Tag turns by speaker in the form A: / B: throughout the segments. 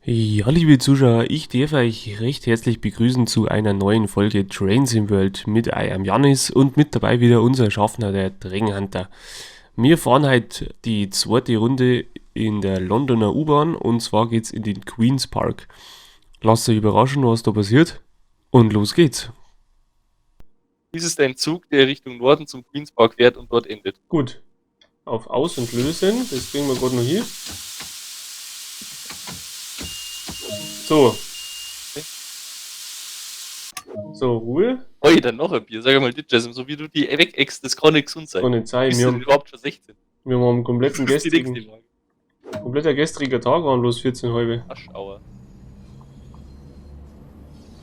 A: Ja, liebe Zuschauer, ich darf euch recht herzlich begrüßen zu einer neuen Folge Train Sim World mit eurem Janis und mit dabei wieder unser Schaffner, der Drängenhunter. Wir fahren heute die zweite Runde in der Londoner U-Bahn und zwar geht's in den Queen's Park. Lasst euch überraschen, was da passiert und los geht's.
B: Dies ist ein Zug, der Richtung Norden zum Queen's Park fährt und dort endet.
A: Gut. Auf Aus- und Lösen, das kriegen wir gerade noch hier. So.
B: Okay.
A: So, Ruhe.
B: Oi, dann noch ein Bier. Sag mal, Ditches, so wie du die wegäckst, das kann nicht gesund sein.
A: Kann nicht sein.
B: Bist
A: Wir
B: du
A: haben,
B: überhaupt schon 16?
A: wir haben am kompletten
B: Das ist die
A: gestrigen,
B: nächste Frage.
A: kompletter gestriger Tag waren bloß 14 halbe.
B: Aschauer.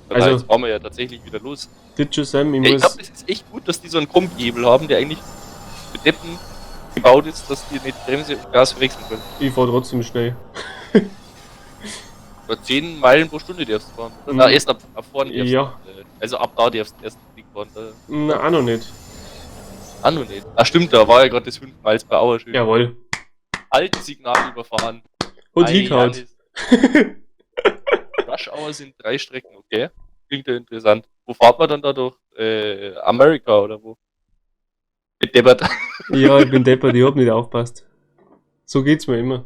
A: Also-
B: Also, jetzt fahren wir ja tatsächlich wieder los.
A: Ditches Sam, ich
B: Ja, ich
A: muss.
B: glaube, das ist echt gut, dass die so einen Kombihebel haben, der eigentlich mit Deppen gebaut ist, dass die nicht Bremse und Gas verwechseln können.
A: Ich fahr trotzdem schnell.
B: Über 10 Meilen pro Stunde darfst du fahren.
A: Mhm.
B: Na, erst ab vorne darfst
A: Ja.
B: du. Also ab da darfst du erst Ding fahren. Da.
A: Na, auch noch nicht.
B: Ah, noch nicht. Ah, stimmt, da war ja gerade das 5 Miles per Hour schön.
A: Jawohl.
B: Alte Signal überfahren.
A: Und
B: Ei,
A: hingehauen.
B: Janis. Rush Hour sind 3 Strecken, okay. Klingt ja interessant. Wo fahrt man dann da durch? Amerika oder wo? Mit Deppert.
A: Ja, ich bin deppert, ich hab nicht aufpasst. So geht's mir immer.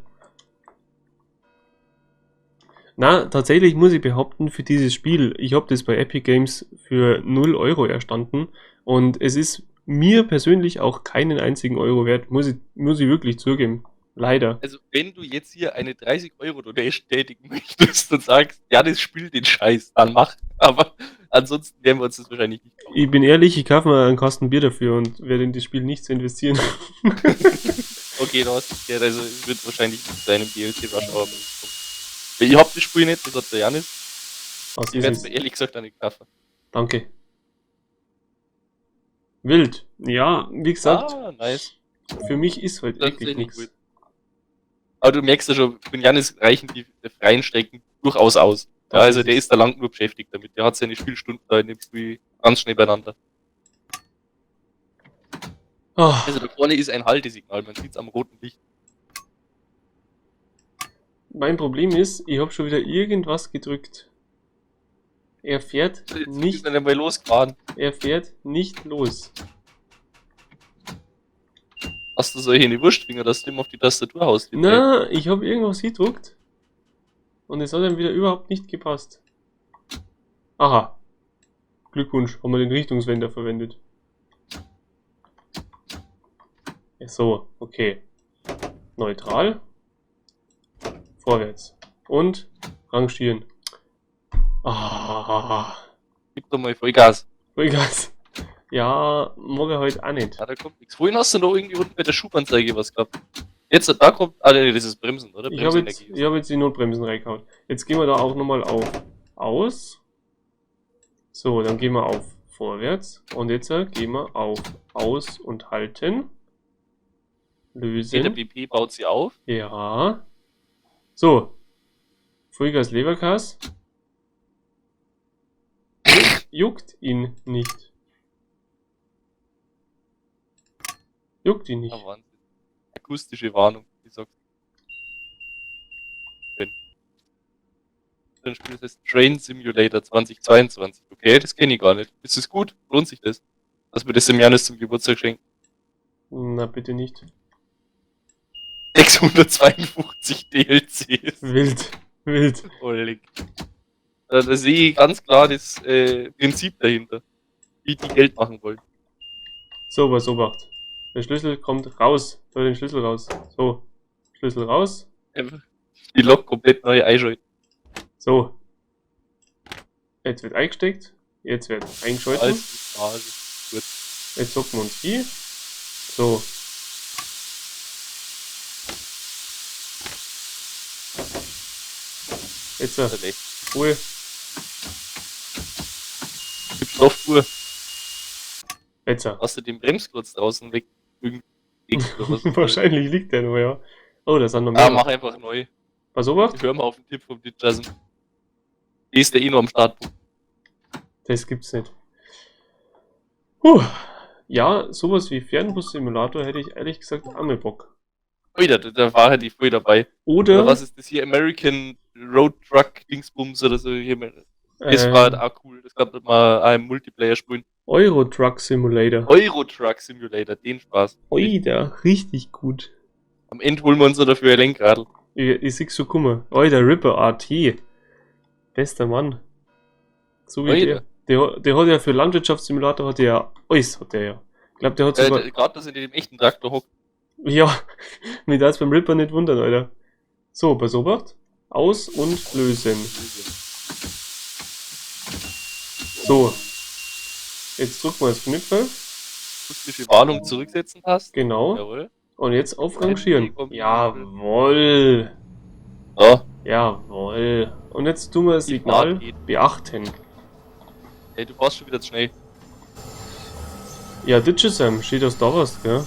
A: Na, tatsächlich muss ich behaupten, für dieses Spiel, ich hab das bei Epic Games für 0 Euro erstanden und es ist mir persönlich auch keinen einzigen Euro wert, muss ich wirklich zugeben. Leider.
B: Also, wenn du jetzt hier eine 30-Euro-Donation tätigen möchtest und sagst, ja, das spielt den Scheiß, dann mach. Aber ansonsten werden wir uns das wahrscheinlich nicht kaufen.
A: Ich bin ehrlich, ich kaufe mir einen Kasten Bier dafür und werde in das Spiel nicht zu investieren.
B: Okay, du hast es gehört, also es wird wahrscheinlich mit deinem DLC Rush Hour kommen. Ich hab das Spiel nicht, das hat der Janis.
A: Was
B: Ich
A: ist
B: werd's
A: es?
B: mir ehrlich gesagt auch nicht kaufen.
A: Danke. Wild. Ja, wie gesagt,
B: Ah, nice.
A: für mich ist halt
B: Das ist
A: wirklich
B: echt
A: nichts.
B: gut. Aber du merkst ja schon, von Janis reichen die freien Strecken durchaus aus. Ja,
A: Das
B: also
A: ist
B: der
A: es.
B: ist da lang nur beschäftigt damit. Der hat seine Spielstunden da in dem Spiel ganz schnell beieinander.
A: Ah,
B: Also da vorne ist ein Haltesignal, man sieht's am roten Licht.
A: mein Problem ist, ich hab schon wieder irgendwas gedrückt. Er fährt
B: Jetzt
A: nicht,
B: ist er nicht mal losgefahren.
A: er fährt nicht los.
B: Hast du solche eine Wurstfinger, dass du immer auf die Tastatur haust?
A: Na, ich hab irgendwas gedrückt und es hat dann wieder überhaupt nicht gepasst. Aha. Glückwunsch, haben wir den Richtungswender verwendet. Ja, so, okay. Neutral. Vorwärts. Und rangieren. Ah,
B: Gib doch mal Vollgas.
A: Vollgas. Ja, mag ich heute auch nicht.
B: Ja, da kommt nichts. Vorhin hast du noch irgendwie unten bei der Schubanzeige was gehabt. Jetzt, da kommt. Ah, nee, das ist Bremsen, oder?
A: Ich habe jetzt,
B: Bremsenergie.
A: ich hab jetzt die Notbremsen reingehauen. Jetzt gehen wir da auch nochmal auf Aus. So, dann gehen wir auf Vorwärts. Und jetzt gehen wir auf Aus und Halten.
B: Okay, der
A: Lösen.
B: BP baut sie auf.
A: Ja. So. Vollgas Leberkas. Juckt ihn nicht. Juckt ihn nicht.
B: Ah, Wahnsinn. Akustische Warnung, wie sagst du? Ein Spiel, das heißt Train Simulator 2022. Okay, das kenne ich gar nicht. Ist es gut? Lohnt sich das? Dass wir das dem Janis zum Geburtstag schenken.
A: Na, bitte nicht.
B: 652 DLCs.
A: Wild. Wild.
B: Oleg. Da sehe ich ganz klar das Prinzip dahinter. Wie die Geld machen wollen.
A: So, was Obacht. Der Schlüssel kommt raus. Da den Schlüssel raus. So. Schlüssel raus.
B: Einfach die Lok komplett neu einschalten.
A: So. Jetzt wird eingesteckt. Jetzt wird eingeschalten.
B: Alles klar, das ist gut.
A: Jetzt hocken wir uns hier. So. Jetzt,
B: Das ist echt.
A: Ruhe.
B: Gib Stoffspur.
A: Jetzt.
B: Hast du den Bremsklotz draußen weg? Irgendwie oder was?
A: Wahrscheinlich liegt der noch, ja. Oh, da sind noch
B: Ah,
A: mehr.
B: mach einfach neu.
A: Was Obacht?
B: Hör mal auf den Tipp vom Ditchasen. Die ist ja eh nur am Startpunkt.
A: Das gibt's nicht. Puh. Ja, sowas wie Fernbus-Simulator hätte ich ehrlich gesagt auch mal Bock.
B: Ui, da war halt die früh dabei.
A: Oder
B: Oder was ist das hier? American Road Truck Dingsbums oder so. Das war halt auch cool. Das kann man auch im Multiplayer spielen.
A: Euro Truck Simulator.
B: Euro Truck Simulator, den Spaß.
A: Oida, richtig gut.
B: Am Ende holen wir uns noch dafür ein Lenkrad.
A: Ich sehe so, guck mal. Oida, Ripper AT. Bester Mann. So wie
B: Oida.
A: der. Der hat ja für Landwirtschaftssimulator hat der ja alles, hat der ja. Ich glaube, der hat sogar.
B: Gerade, dass er in dem echten Traktor hockt.
A: Ja, mir darf's beim Ripper nicht wundern, Alter. So, pass Obacht. Aus und lösen. So. Jetzt drücken wir das Knöpfel.
B: Akustische Warnung zurücksetzen passt.
A: Genau.
B: Jawohl.
A: Und jetzt auf Rangieren. Jawohl.
B: So.
A: Jawohl. Und jetzt tun wir das
B: Die
A: Signal
B: Fahrt geht.
A: beachten.
B: Ey, du warst schon wieder zu schnell.
A: Ja, Ditchesam, steht aus da was, gell?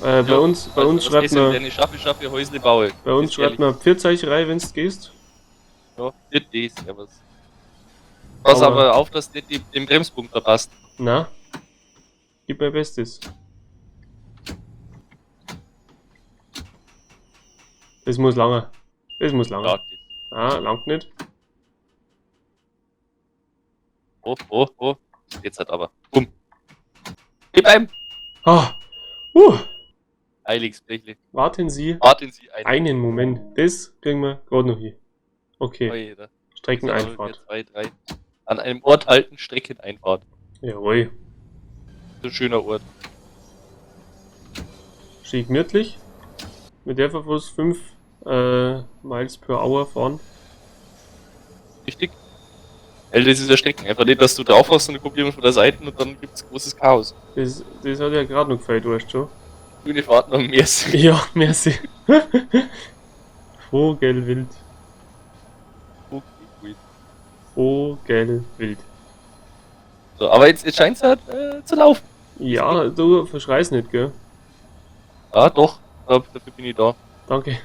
A: Bei
B: Ja,
A: uns, bei
B: also
A: uns
B: was
A: schreibt
B: ist denn
A: man,
B: Deine Schaffe, Häusle baue.
A: bei uns
B: Ist
A: schreibt
B: ehrlich.
A: man Pfirzeichrei, wenn's gehst.
B: Ja, nicht das, ja was. Pass
A: Aber-
B: aber auf, dass du nicht den Bremspunkt verpasst.
A: Na? Gib mein Bestes. Das muss lange. Das muss lange.
B: Ja, das.
A: Ah, langt nicht.
B: Oh, oh, oh. Jetzt hat aber. Bumm. Gib einem.
A: Ah.
B: Heiliges Blechle.
A: Warten Sie
B: Warten Sie einen.
A: einen Moment. Das kriegen wir gerade noch hier. Okay.
B: Oje,
A: Streckeneinfahrt.
B: 2, 3. An einem Ort halten, Streckeneinfahrt.
A: Jawohl.
B: So ein schöner Ort.
A: Schön gemütlich. Mit der bloß 5 Miles per Hour fahren.
B: Richtig? Alter, das ist ja Strecken. Einfach nicht, dass du drauf hast und dann kommt jemand von der Seite und dann gibt's großes Chaos.
A: Das hat ja gerade noch gefällt, weißt du schon.
B: Schöne Fahrt nach Merci.
A: Ja, merci. Vogelwild. Vogelwild.
B: So, aber jetzt scheint's halt zu laufen.
A: Ja, du verschreist nicht, gell?
B: Ah, doch. Dafür bin ich da.
A: Danke.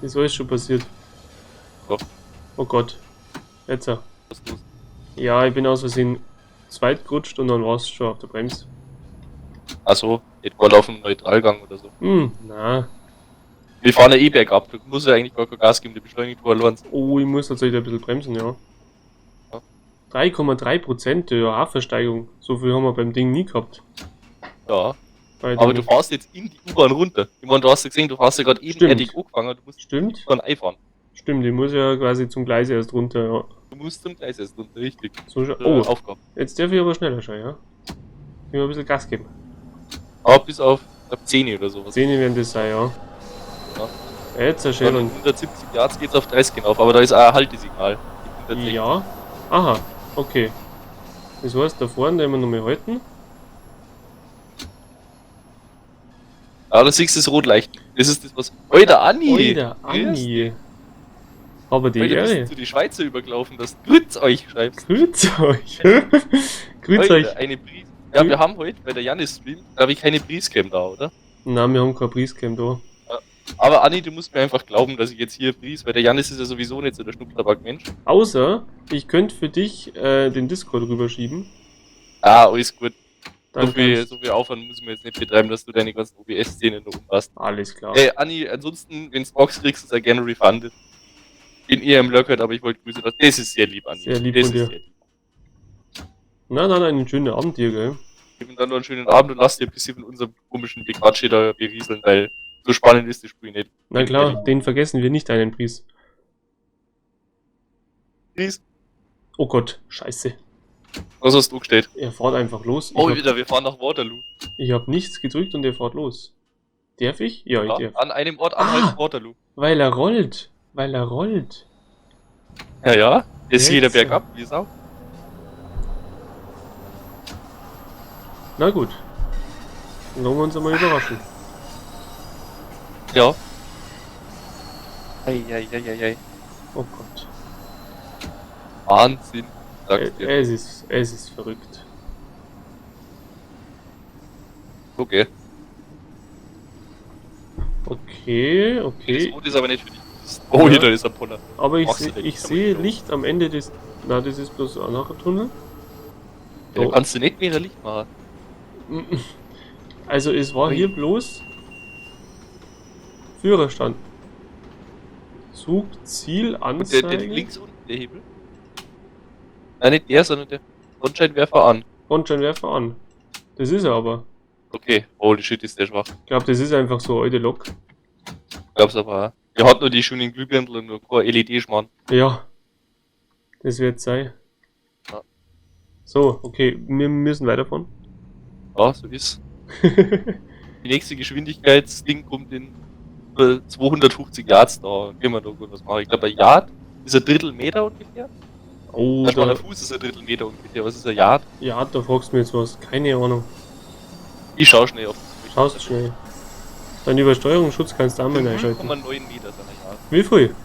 A: Ist alles schon passiert.
B: Ja.
A: Oh Gott. Jetzt.
B: Was ist los?
A: Ja, ich bin aus Versehen zweit gerutscht und dann war's schon auf der Bremse.
B: Ach so, ich war auf dem Neutralgang oder so.
A: Hm, na.
B: Wir fahren ja eh bergab, du musst ja eigentlich gar kein Gas geben, die beschleunigt verloren.
A: Oh, ich muss tatsächlich ein bisschen bremsen, ja.
B: Ja.
A: 3,3% der Hafersteigung. So viel haben wir beim Ding nie gehabt.
B: Ja,
A: Bei
B: aber
A: dem-
B: du fährst jetzt in die U-Bahn runter. Ich meine, du hast ja gesehen, du hast ja gerade
A: Stimmt.
B: ebenerdig angefangen, du musst
A: Stimmt.
B: in die U-Bahn einfahren.
A: Stimmt, ich muss ja quasi zum Gleis erst runter, ja.
B: Du musst zum Gleis erst runter, richtig.
A: So, oh,
B: Aufgabe.
A: jetzt darf ich aber schneller schon, ja. Ich muss ein bisschen Gas geben.
B: Aber bis auf, ich glaub, 10 oder sowas.
A: 10 werden das sein, ja.
B: Ja.
A: Jetzt ein schön.
B: Dann 170 Yards geht's auf 30 hinauf, aber da ist auch ein Haltesignal. Die 160.
A: Ja. Aha, okay. Das heißt, da vorne werden wir nochmal halten.
B: Ah, da siehst du das Rotlicht. Das ist das, was. Alter, Anni!
A: Alter, Anni. Aber die
B: Alter,
A: Ehre.
B: bist du die Schweizer übergelaufen, dass du Grüß euch schreibst.
A: Grüß euch. Grüß
B: Alter,
A: euch.
B: Eine Prise. Ja, wir haben heute bei der Janis Stream, glaube ich, keine Briescam da, oder?
A: Nein, wir haben kein Briescam da.
B: Aber Anni, du musst mir einfach glauben, dass ich jetzt hier Bries, weil der Janis ist ja sowieso nicht so der Schnupftabak-Mensch.
A: Außer, ich könnte für dich den Discord rüberschieben.
B: Ah, alles gut.
A: Dann
B: So viel,
A: kannst-
B: so viel Aufwand müssen wir jetzt nicht betreiben, dass du deine ganzen OBS-Szenen noch umpasst.
A: Alles klar.
B: Anni, ansonsten, wenn's magst, kriegst du es ja gerne refunded. Bin eher im Lurkert, aber ich wollte Grüße. Das ist sehr lieb, Anni.
A: Sehr lieb
B: das
A: von dir.
B: ist sehr lieb.
A: Na, dann einen schönen Abend dir, gell?
B: Gib ihm dann noch einen schönen Abend und lass dir ein bisschen von unserem komischen Bequatsche da berieseln, weil so spannend ist das Spiel nicht.
A: Na klar, den vergessen wir nicht, einen Pries.
B: Pries,
A: Oh Gott, scheiße.
B: was hast du gestellt?
A: Er fährt einfach los.
B: Oh, wieder, wir fahren nach Waterloo.
A: Ich hab nichts gedrückt und er fährt los. Darf ich? Ja, ich
B: Ja,
A: darf.
B: an einem Ort anhalten, Waterloo.
A: Weil er rollt. Weil er rollt.
B: Ja, ja. Ist
A: Jetzt,
B: jeder
A: ja.
B: bergab, wie Sau.
A: Na gut. Dann wollen wir uns einmal überraschen.
B: Ja. Eieieiei.
A: Oh Gott.
B: Wahnsinn, sagst dir.
A: Es ist verrückt.
B: Okay.
A: Okay, okay.
B: Das Rot ist aber nicht für dich. Oh,
A: Ja.
B: hier, da ist ein Poller.
A: Aber
B: Magst du den
A: ich
B: nicht,
A: sehe
B: aber
A: Licht am Ende des... Na, das ist bloß ein anderer Tunnel.
B: Ja, da
A: Oh.
B: kannst du nicht mehr Licht machen.
A: Also es war
B: Ui.
A: hier bloß Führerstand. Zugziel
B: Und der
A: anzeigen.
B: links unten, der Hebel. Nein, nicht der, sondern der Frontscheinwerfer an.
A: Frontscheinwerfer an. Das ist er aber.
B: Okay, holy shit, ist der schwach.
A: Ich glaube, das ist einfach so eine alte Lok.
B: Glaub's aber auch. Der hat nur die schönen Glühbirnen und nur kein LED-Schmarrn.
A: Ja. Das wird sein.
B: Ja.
A: So, okay, wir müssen weiterfahren.
B: Ja, so ist. Die nächste Geschwindigkeitsding kommt in 250 Yards, da können wir da gut was machen. Ich glaube, ein Yard ist ein Drittel Meter ungefähr.
A: Oh,
B: Das war
A: da,
B: ein Fuß ist ein Drittel Meter ungefähr. Was ist ein Yard?
A: ja, da fragst du mir jetzt was. Keine Ahnung.
B: Ich schau schnell auf.
A: Schaust schnell. Dein Übersteuerungsschutz kannst du auch mal einschalten.
B: 0,9 Meter sind ein Yard.
A: Wie viel?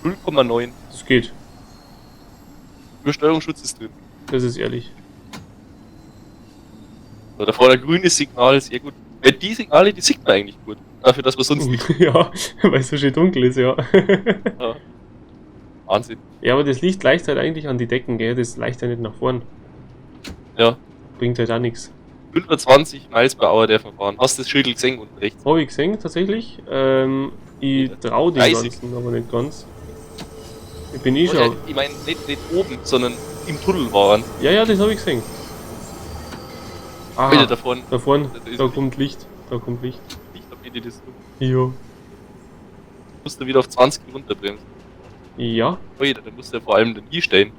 B: 0,9.
A: Das geht.
B: Übersteuerungsschutz ist drin.
A: Das ist ehrlich.
B: So, da vorne ein grünes Signal, sehr gut. Weil die Signale, die sieht man eigentlich gut. Dafür, dass man sonst nicht.
A: Ja, weil es so schön dunkel ist, ja.
B: Ja. Wahnsinn.
A: Ja, aber das Licht leicht halt eigentlich an die Decken, gell? Das leicht ja nicht nach vorn.
B: Ja.
A: Bringt halt auch nichts.
B: 25 Miles per Hour darf man fahren. Hast du das Schild gesehen unten rechts?
A: Habe ich gesehen, tatsächlich. Ich trau dem
B: 30.
A: Ganzen aber nicht ganz. Ich bin eh
B: Oh, ja,
A: schon.
B: ich meine, nicht oben, sondern im Tunnel waren.
A: Ja, ja, das habe ich gesehen. Ah,
B: Bitte da vorne.
A: da vorne,
B: Da ist
A: da
B: Licht.
A: kommt Licht. Da kommt Licht.
B: Nicht, ob die das tun.
A: Ja.
B: Musst du wieder auf 20 runterbremsen.
A: Ja,
B: Oje, dann musst du ja vor allem dann hinstellen.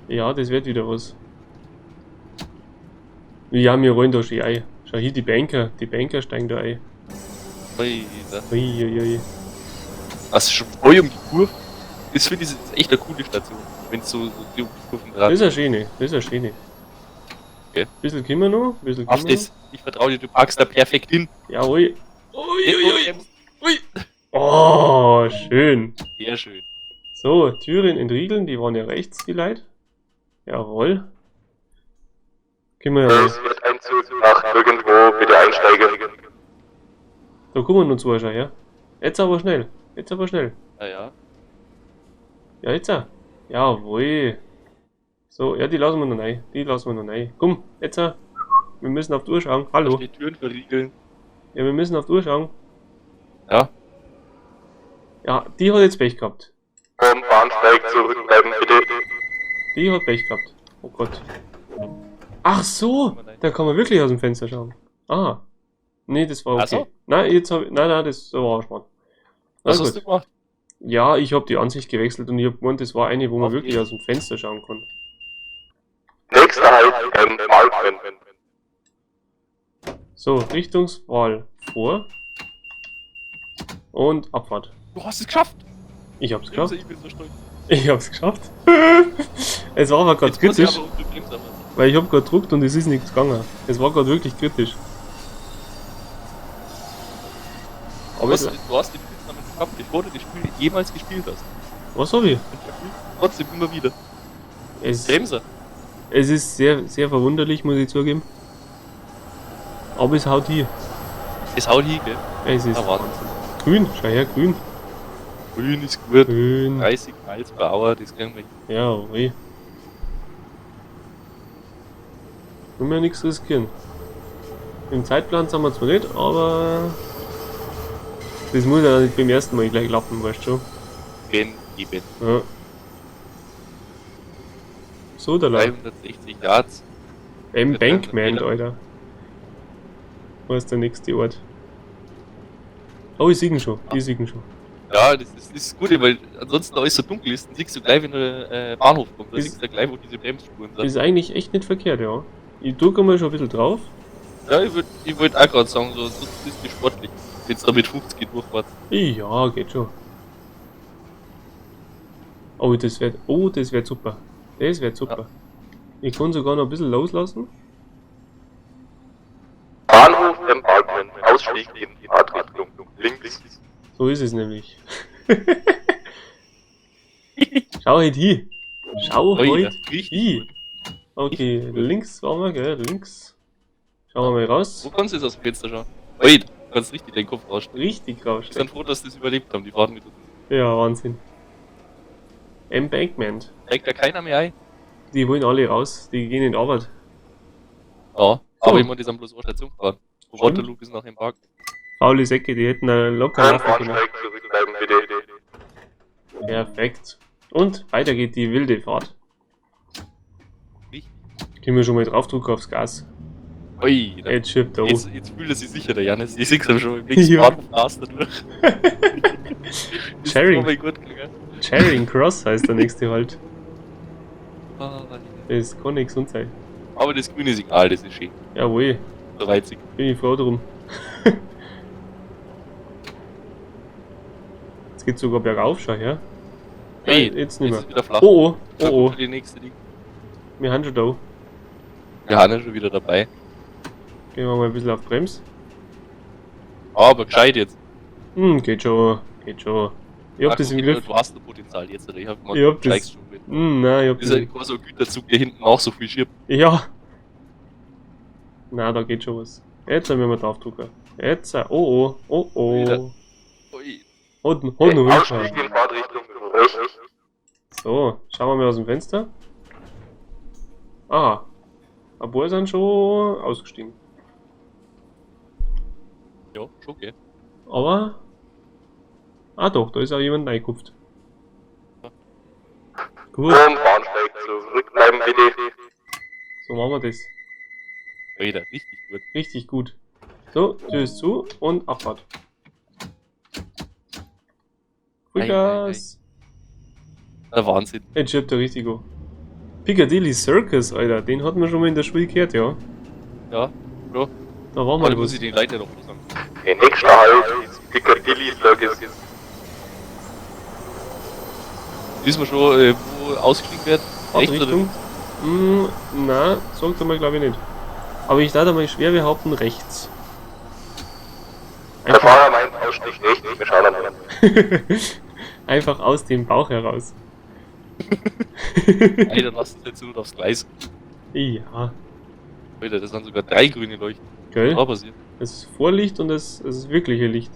A: ja, das wird wieder was. Ja, wir rollen da schon ein. Schau hier, die Banker. Die Banker steigen da ein.
B: Oje,
A: Uiuiui.
B: Das ist schon voll um die Kurve. Das finde ich ist echt eine coole Station, wenn es so die um die Kurven
A: Das
B: dran
A: ist eine schöne, das ist eine schöne.
B: Okay.
A: Bisschen können wir noch, bisschen
B: Auf
A: können wir
B: das, ich vertraue dir, du parkst da perfekt hin.
A: noch. Jawohl.
B: Ui,
A: Ui, ui. Oh, schön.
B: Sehr schön.
A: So, Türen entriegeln, die waren ja rechts, die Leute. Jawohl. Können wir ja.
C: Es wird ein Zug nach nirgendwo, bitte einsteigen.
A: Da kommen noch zwei schon, ja. Jetzt aber schnell. Jetzt aber schnell.
B: Naja.
A: Ja, jetzt auch. Jawohl. So, ja, die lassen wir noch rein. Die lassen wir noch rein. Komm, jetzt auch. Wir müssen auf die Uhr schauen. Hallo.
B: Die Türen verriegeln.
A: Ja, wir müssen auf die Uhr schauen.
B: Ja.
A: Ja, die hat jetzt Pech gehabt.
C: Vom Bahnsteig zurückbleiben, bitte.
A: Die hat Pech gehabt. Oh Gott. Ach so, da kann man wirklich aus dem Fenster schauen. Ah. Nee, das war okay.
B: Ach so.
A: Nein, jetzt hab ich, nein, nein, das war Schmarrn. Na
B: Was hast
A: gut.
B: du gemacht?
A: Ja, ich habe die Ansicht gewechselt und ich hab gemeint, das war eine, wo man
B: Auf
A: wirklich
B: geht's.
A: aus dem Fenster schauen kann.
C: Nächster Halt, Embarkment.
A: So, Richtungswahl vor. Und Abfahrt.
B: Du hast es geschafft.
A: Ich hab's
B: Ich bin so-
A: geschafft.
B: ich bin so stolz.
A: Ich hab's geschafft. Es war aber gerade
B: Jetzt muss ich
A: kritisch,
B: aber um die Bremse machen.
A: weil ich hab gerade gedruckt und es ist nichts gegangen. Es war gerade wirklich kritisch. Aber
B: Du hast,
A: es,
B: du hast den Spitznamen gehabt, bevor du das Spiel jemals gespielt hast.
A: was hab ich?
B: Und er spielt trotzdem immer wieder.
A: Es,
B: Bremser.
A: es ist sehr, sehr verwunderlich, muss ich zugeben. Aber es haut hier.
B: Es haut hin, gell?
A: Es ist
B: Ja, Wahnsinn.
A: grün. Schau her, grün.
B: Grün ist gut.
A: Grün.
B: 30 Miles per Hour, das kriegen wir hin.
A: Ja, ui. Wollen wir nichts riskieren. Im Zeitplan sind wir zwar nicht, aber das muss ja nicht beim ersten Mal gleich klappen, weißt du schon.
B: Wenn eben.
A: Ja. So, da lang.
B: 360 Yards.
A: Embankment, Alter. Wo ist der nächste Ort? Oh, ich sehe ihn schon. Ich sehe ihn schon.
B: Ja, das ist gut, weil ansonsten alles so dunkel ist, dann siehst du gleich, wenn der Bahnhof kommt, dann
A: Ist-
B: siehst du gleich, wo diese Bremsspuren sind.
A: Ist eigentlich echt nicht verkehrt, ja. Ich drücke mal schon ein bisschen drauf.
B: Ja, ich würde ich wollt auch gerade sagen, so, sonst ist die sportlich. Wenn es da mit 50 durchfahrt.
A: Ja, geht schon. Oh, das wird super. Das wird super. Ich kann sogar noch ein bisschen loslassen.
C: Bahnhof Embarkment, Ausstieg in Fahrtrichtung links.
A: So ist es nämlich. Schau halt hin. Schau
B: Ui,
A: halt
B: richtig
A: hin.
B: gut.
A: Okay,
B: Richtig gut.
A: links waren wir, gell? Links. Schauen wir mal raus.
B: Wo kannst du jetzt aus dem Fenster schauen? Ui, du kannst richtig deinen Kopf rausstecken.
A: Richtig
B: Ich bin
A: rausstecken.
B: froh, dass die das überlebt haben, die fahren mit uns.
A: Ja, Wahnsinn. Embankment.
B: Steigt da keiner mehr ein?
A: Die wollen alle raus. Die gehen in die Arbeit.
B: Ja, aber ich meine, die sind bloß eine Station gefahren. Von
A: Stimmt.
B: Waterloo bis nach Embark.
A: Faule Säcke, die hätten da locker
C: Am
A: laufen können.
C: Bahnsteig zurückbleiben, bitte.
A: Perfekt. Und weiter geht die wilde Fahrt.
B: Richtig.
A: Können wir schon mal draufdrücken aufs Gas.
B: Ui, da,
A: Jetzt schiebt er
B: jetzt, jetzt fühlt er sich sicher, der Janis. Ich seh's ihm schon im nächsten
A: Ja.
B: Bahnhof Gas dadurch. Ist
A: Sharing.
B: zweimal gut gegangen.
A: Charing Cross heißt der nächste halt.
B: Ah,
A: Das kann nicht gesund sein.
B: aber das grüne Signal, das ist schön.
A: Jawohl,
B: So reizig.
A: bin ich froh drum. Jetzt geht's sogar bergauf, schau her.
B: Hey,
A: Nein, jetzt nicht mehr.
B: Jetzt ist wieder flach.
A: Oh, oh,
B: Da
A: oh,
B: kommt
A: oh.
B: schon Die nächste Ding.
A: Wir haben schon da.
B: Wir haben ja schon wieder dabei.
A: Gehen wir mal ein bisschen auf Brems.
B: Aber gescheit jetzt.
A: Hm, geht schon, geht schon. Ich hab
B: Ach,
A: das im
B: okay,
A: Griff.
B: Du hast das Potenzial jetzt, oder? Ich hab gemacht,
A: Ich hab
B: du
A: das-
B: steigst schon mit.
A: Hm, nein, ich hab
B: Das
A: das.
B: ist ja quasi so ein Güterzug, der hinten auch so viel schiebt.
A: Ja. Na, da geht schon was. Jetzt müssen wir draufdrücken. Jetzt, oh, oh, oh, oh.
B: Wieder. Ui.
A: Hat, hat noch
C: Ausstieg
A: hingehauen.
C: in Fahrtrichtung rechts.
A: So, schauen wir mal aus dem Fenster. Ah, ein paar sind schon ausgestiegen.
B: Ja, schon okay.
A: Aber. Ah doch, da ist auch jemand reingekupft. Gut,
C: Und Bahnsteig zurückbleiben bitte.
A: so machen wir das.
B: Alter, richtig gut.
A: Richtig gut. So, Tür ist zu und Abfahrt. Vollgas!
B: Der Wahnsinn.
A: Jetzt schiebt der richtig an. Piccadilly Circus, Alter, den hat man schon mal in der Schule gehört, ja.
B: Ja, ja.
A: Da war
B: Aber
A: mal
B: da muss
A: was.
B: ich den Leuten ja noch was sagen.
C: Der nächste Halt ist Piccadilly Circus.
B: Wissen wir schon, wo ausgestiegen wird? Rechts oder
A: Fahrtrichtung? Hm, na, sagt er mal glaube ich nicht. Aber ich darf einmal schwer behaupten, rechts.
C: Der
A: Einfach,
C: Fahrer meint Ausstieg rechts. Wir schauen einmal.
A: einfach aus dem Bauch heraus.
B: links? Alter, lass uns jetzt nur aufs Gleis.
A: Ja,
B: Alter, das sind sogar drei grüne Leuchten.
A: gell?
B: Was da passiert?
A: Das ist Vorlicht und das ist wirkliche Licht.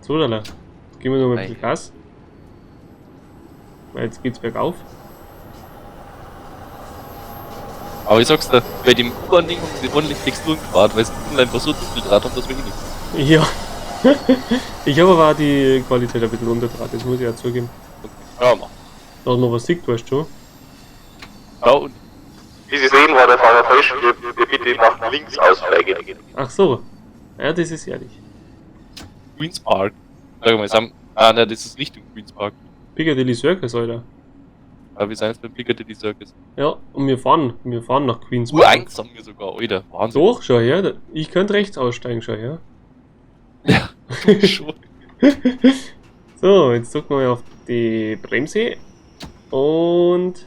A: So, lala. Geben wir noch mal ein bisschen
B: Ei.
A: Gas. Weil jetzt geht's bergauf.
B: Aber ich sag's dir, bei dem U-Bahn-Ding haben sie ordentlich Texturen gespart, weil sie unten einfach so dunkel draht haben, dass wir eh nichts.
A: Ja. Ich habe aber auch die Qualität ein bisschen runtergedraht, das muss ich auch zugeben.
B: Ja, mach.
A: Da hat man was sieht, weißt du schon.
B: Ja, und
C: Wie Sie sehen, war der Fahrer falsch. Wir bitte nach links aussteigen.
A: Ach so. Ja, das ist ehrlich.
B: Queen's Park. Sag mal, sind, ah, nein, das ist Richtung Queen's Park.
A: Piccadilly Circus, Alter.
B: Aber wir sind jetzt beim Piccadilly Circus.
A: Ja, und wir fahren nach Queens Park.
B: U1 haben wir sogar, Alter. Wahnsinn.
A: Doch, schau her. Ich könnte rechts aussteigen, schau her.
B: Ja, schon.
A: So, jetzt drücken wir auf die Bremse. Und.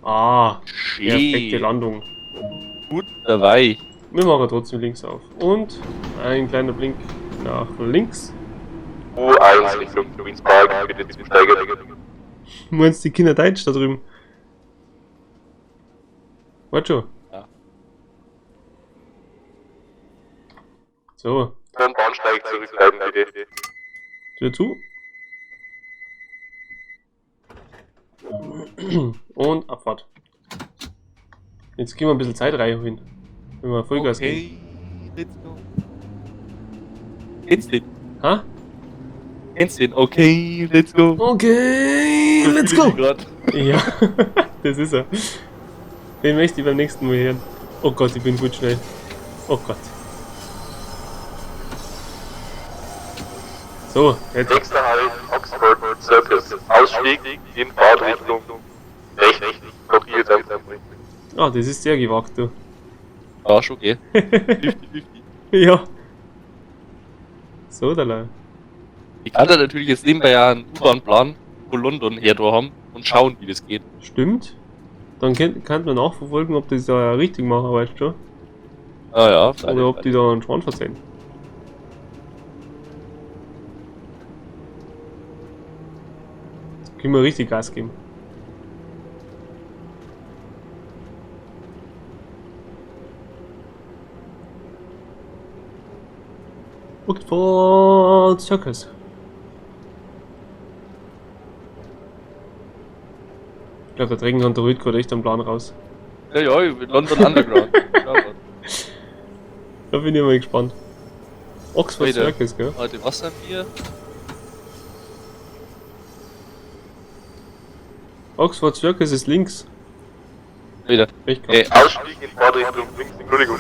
A: Ah, perfekte
B: Schön.
A: Landung.
B: Gut dabei.
A: Wir machen trotzdem links auf. Und ein kleiner Blink nach links.
C: U1 Richtung Queen's Park, bitte zusteigen.
A: Meinst du die Kinder Deutsch da drüben? Warte schon.
B: Ja.
A: So,
C: Vom Bahnsteig zurückbleiben bitte.
A: Tür zu. Und Abfahrt. Jetzt gehen wir ein bisschen Zeit reinholen. Wenn wir Vollgas geben.
B: Okay, let's go. Kennst den?
A: Ha?
B: Kennst den? Okay, let's go.
A: Okay, let's go!
B: Grad.
A: Ja, das ist er. Den möchte ich beim nächsten Mal hören. Oh Gott, ich bin gut schnell. Oh Gott. So, jetzt.
C: Nächster Halt Oxford Circus. Ausstieg in Fahrtrichtung rechts. Korrigiert einfach.
A: Ah, das ist sehr gewagt, du.
B: Ja, schon okay. 50-50.
A: Ja. So, da la.
B: Ich kann da natürlich jetzt nebenbei ja einen U-Bahn-Plan von London her da haben und schauen, wie das geht.
A: Stimmt. Dann kann man nachverfolgen, ob das da richtig machen, weißt du schon.
B: Ah ja,
A: Oder ob die da einen Schwan verzeihen. Jetzt können wir richtig Gas geben. Oxford Circus. Ich glaube, der Trägenhunter holt gerade echt einen Plan raus.
B: Ja, ja, London Underground. Ja, Mann.
A: Da bin ich mal gespannt. Oxford
B: Alter.
A: Circus, gell?
B: Warte, was haben wir?
A: Oxford Circus ist links.
B: Wieder.
A: Recht gehabt.
C: Ausstieg in Fahrtrichtung links, Entschuldigung.